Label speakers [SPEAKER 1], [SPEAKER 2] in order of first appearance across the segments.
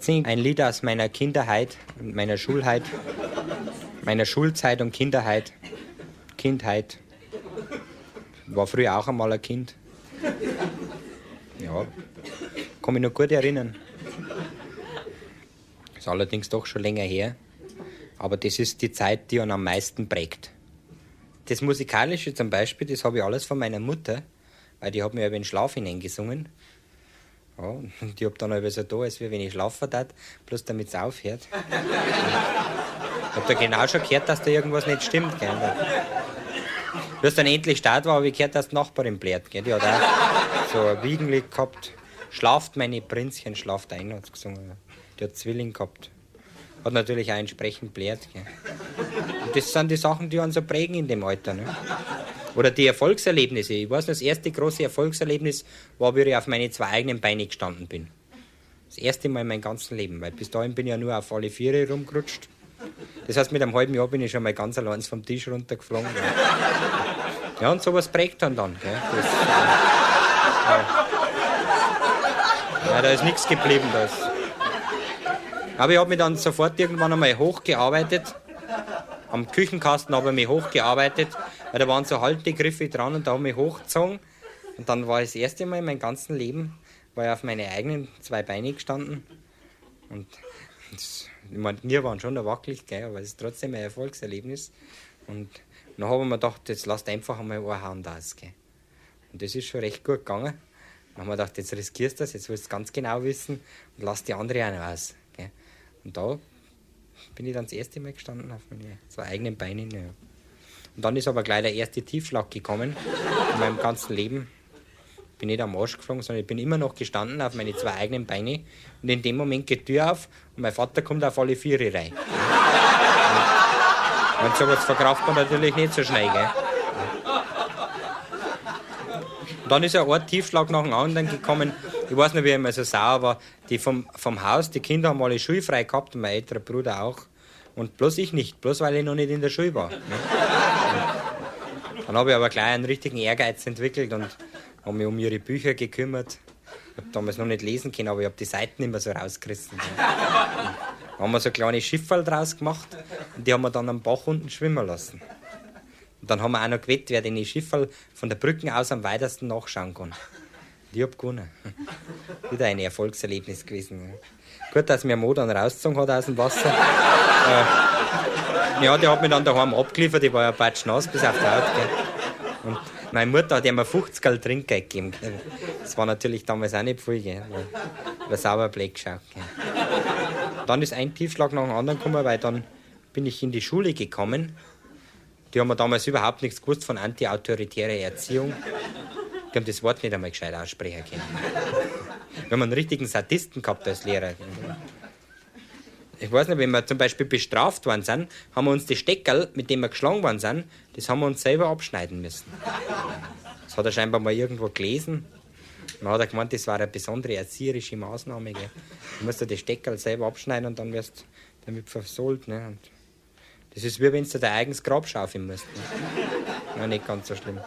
[SPEAKER 1] Jetzt singe ich ein Lied aus meiner Kinderheit und meiner Schulheit, meiner Schulzeit und Kinderheit, Kindheit. War früher auch einmal ein Kind. Ja, kann mich noch gut erinnern. Ist allerdings doch schon länger her. Aber das ist die Zeit, die einen am meisten prägt. Das Musikalische zum Beispiel, das habe ich alles von meiner Mutter, weil die hat mir über den Schlaf hineingesungen. Ja, und ich hab dann aber so da, als wie wenn ich schlafen tat, bloß damit es aufhört. Ich hab da genau schon gehört, dass da irgendwas nicht stimmt. Gell? Wie es dann endlich start war, habe ich gehört, dass die Nachbarin blärt. Gell? Die hat auch so ein Wiegenlied gehabt. Schlaft meine Prinzchen, schlaft ein, hat sie gesungen. Die hat Zwilling gehabt. Hat natürlich auch entsprechend blärt. Gell? Und das sind die Sachen, die einen so prägen in dem Alter. Ne? Oder die Erfolgserlebnisse. Ich weiß noch, das erste große Erfolgserlebnis war, wie ich auf meine zwei eigenen Beine gestanden bin. Das erste Mal in meinem ganzen Leben, weil bis dahin bin ich ja nur auf alle Viere rumgerutscht. Das heißt, mit einem halben Jahr bin ich schon mal ganz allein vom Tisch runtergeflogen. Ja, und sowas prägt dann. Gell? Das, ja, da ist nichts geblieben. Das. Aber ich habe mich dann sofort irgendwann einmal hochgearbeitet. Am Küchenkasten habe ich mich hochgearbeitet, weil da waren so Haltegriffe dran und da habe ich mich hochgezogen. Und dann war ich das erste Mal in meinem ganzen Leben, war ich auf meine eigenen zwei Beine gestanden. Und das, ich meine, wir waren schon noch wackelig, gell, aber es ist trotzdem ein Erfolgserlebnis. Und dann habe ich mir gedacht, jetzt lasst einfach einmal eine Hand aus. Gell. Und das ist schon recht gut gegangen. Dann haben wir gedacht, jetzt riskierst du das, jetzt willst du ganz genau wissen und lass die andere auch noch aus. Gell. Und da bin ich dann das erste Mal gestanden auf meine zwei eigenen Beinen. Ja. Und dann ist aber gleich der erste Tiefschlag gekommen in meinem ganzen Leben. Ich bin nicht am Arsch geflogen, sondern ich bin immer noch gestanden auf meine zwei eigenen Beine. Und in dem Moment geht die Tür auf und mein Vater kommt auf alle Viere rein. Und sowas verkraft man natürlich nicht so schnell, gell? Und dann ist ja ein Tiefschlag nach dem anderen gekommen. Ich weiß nicht, wie ich immer so sauer war. Die vom Haus, die Kinder haben alle schulfrei gehabt und mein älterer Bruder auch. Und bloß ich nicht, bloß weil ich noch nicht in der Schule war. Ne? Dann habe ich aber gleich einen richtigen Ehrgeiz entwickelt und habe mich um ihre Bücher gekümmert. Ich habe damals noch nicht lesen können, aber ich habe die Seiten immer so rausgerissen. Da haben wir so kleine Schifferl draus gemacht und die haben wir dann am Bach unten schwimmen lassen. Und dann haben wir auch noch gewettet, wer den Schifferl von der Brücke aus am weitesten nachschauen kann. Und ich hab gewonnen. Wieder ein Erfolgserlebnis gewesen. Gut, dass mir Mo dann rausgezogen hat aus dem Wasser. Ja, der hat mich dann daheim abgeliefert. Ich war ja patschnass bis auf die Haut. Gell. Und meine Mutter hat ihm 50 Geld Trinkgeld gegeben. Gell. Das war natürlich damals auch nicht viel, gell. War sauber blöd geschaut. Gell. Dann ist ein Tiefschlag nach dem anderen gekommen, weil dann bin ich in die Schule gekommen. Die haben mir damals überhaupt nichts gewusst von antiautoritärer Erziehung. Die haben das Wort nicht einmal gescheit aussprechen können. Wir haben einen richtigen Sadisten gehabt als Lehrer. Ich weiß nicht, wenn wir zum Beispiel bestraft worden sind, haben wir uns die Steckerl, mit dem wir geschlagen worden sind, das haben wir uns selber abschneiden müssen. Das hat er scheinbar mal irgendwo gelesen. Dann hat er gemeint, das war eine besondere erzieherische Maßnahme. Gell. Du musst dir die Steckerl selber abschneiden und dann wirst du damit versohlt. Ne? Und das ist wie wenn du dein eigenes Grab schaufeln musst. Ne? Ja, nicht ganz so schlimm.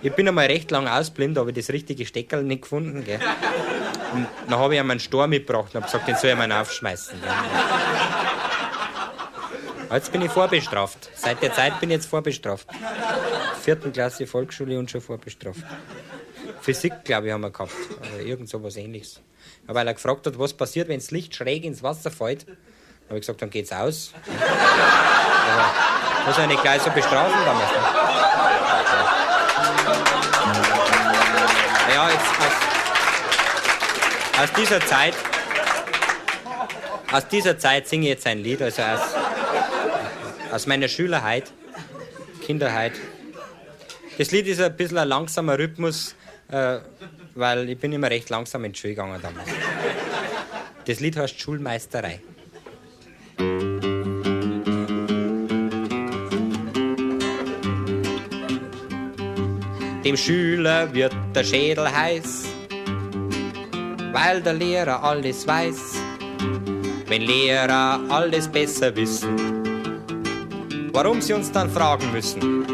[SPEAKER 1] Ich bin einmal recht lang ausblind, habe ich das richtige Steckerl nicht gefunden. Gell? Und dann habe ich ihm einen Stor mitgebracht und hab gesagt, den soll ich mir aufschmeißen. Gell? Jetzt bin ich vorbestraft. Seit der Zeit bin ich jetzt vorbestraft. 4. Klasse Volksschule und schon vorbestraft. Physik, glaube ich, haben wir gehabt. Oder irgend sowas Ähnliches. Aber weil er gefragt hat, was passiert, wenn das Licht schräg ins Wasser fällt, habe ich gesagt, dann geht's aus. Aber muss er nicht gleich so bestrafen damals. Ne? Ja, jetzt aus dieser Zeit, aus dieser Zeit singe ich jetzt ein Lied, also aus meiner Schülerheit, Kinderheit. Das Lied ist ein bisschen ein langsamer Rhythmus, weil ich bin immer recht langsam in die Schule gegangen damals. Das Lied heißt Schulmeisterei. Dem Schüler wird der Schädel heiß, weil der Lehrer alles weiß. Wenn Lehrer alles besser wissen, warum sie uns dann fragen müssen.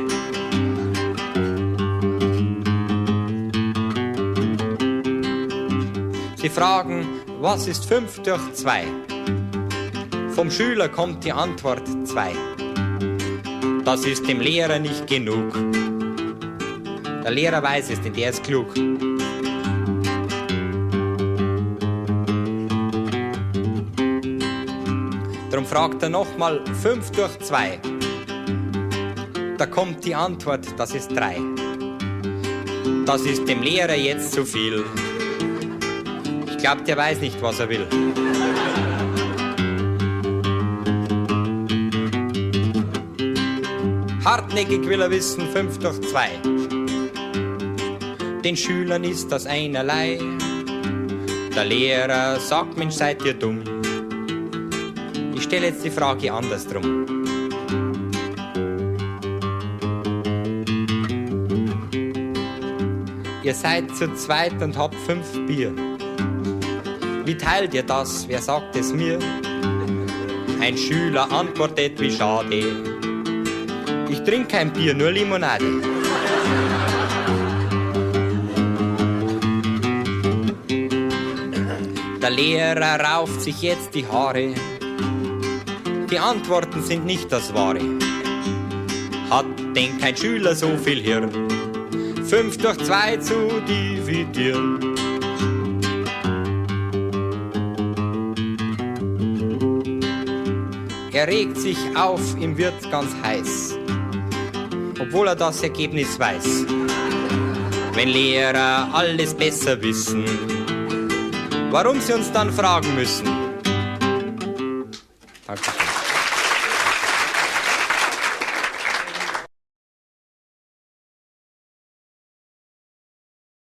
[SPEAKER 1] Sie fragen, Was ist 5 durch 2? Vom Schüler kommt die Antwort 2. Das ist dem Lehrer nicht genug. Der Lehrer weiß es, denn der ist klug. Drum fragt er nochmal 5 durch 2. Da kommt die Antwort, das ist 3. Das ist dem Lehrer jetzt zu viel. Ich glaub, der weiß nicht, was er will. Hartnäckig will er wissen, 5 durch 2. Den Schülern ist das einerlei. Der Lehrer sagt, Mensch, seid ihr dumm. Ich stelle jetzt die Frage andersrum. Ihr seid zu zweit und habt 5 Bier. Wie teilt ihr das? Wer sagt es mir? Ein Schüler antwortet, wie schade. Ich trink kein Bier, nur Limonade. Der Lehrer rauft sich jetzt die Haare. Die Antworten sind nicht das Wahre. Hat denn kein Schüler so viel Hirn, 5 durch 2 zu dividieren? Er regt sich auf, ihm wird ganz heiß, obwohl er das Ergebnis weiß. Wenn Lehrer alles besser wissen, warum sie uns dann fragen müssen. Danke.